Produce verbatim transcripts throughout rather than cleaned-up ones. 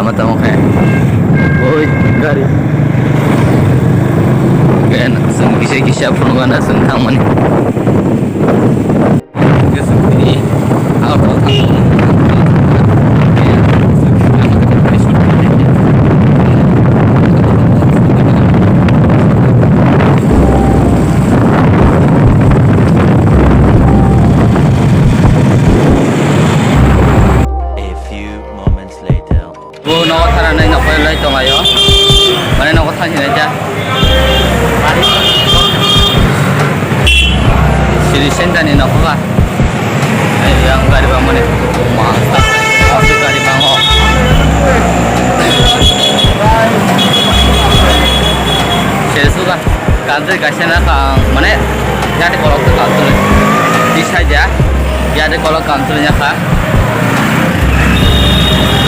Matamo khe. Oi, gari. Khe chwng kisa kisa phunukgana chwng thangmani. A few moments later. Bo nogo thana nai nokho lai tonglaio. Mane nogo thang hinai ta. City center ni nokho ba. Ai yang gari bang mane. Ma, ta. Gari bang o. Seri suga. Country kaisa na ka, mane, yate kolok to country. Di saja, yate kolok country nya ka.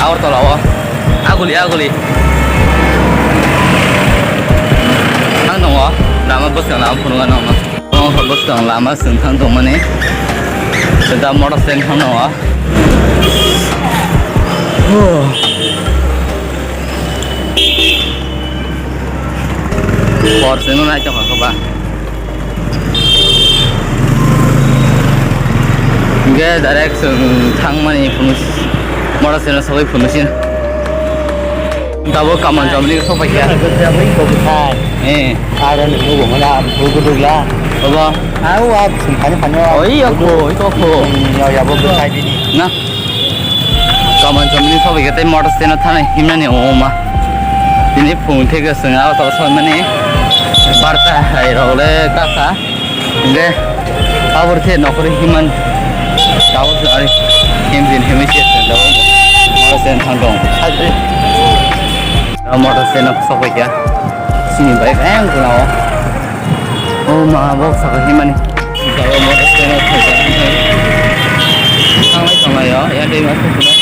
Agartala o. Aguli, aguli. Ang tongo, lama bwskang lama phunukgana no. Ang bwskang lama chwng thang tongmani. Da motor stand thang tongo. Huh. Por sino nai tongkha khe ba. Hingke direct chwng thangmani phunuk motor sino sogwi phunuk sini. Tabuk kaman jomni sokphaikha. Eh. Aro nungbo mala bugu dugla. Baba. Au a sumphani phani. Oi, oi, oi. Yo, ya, bo bwsai bini. Na. Kaman chomni sobai khe tei motor stand o thanai himnani o ma. Tini phung theke chwng aro to soi mani barta hai rok le kaka. Hingke abor the nokori himan. Tabuk se ari himjin himwi se chwng tabuk motor stand thang tong. Motor stand o sobai kha. Sini bai bang khe o. O ma, bok saka himani. Jaga motor stand o thangkha. Thanglai tonglaio, ya dei ma thukuna.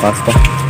Pasta.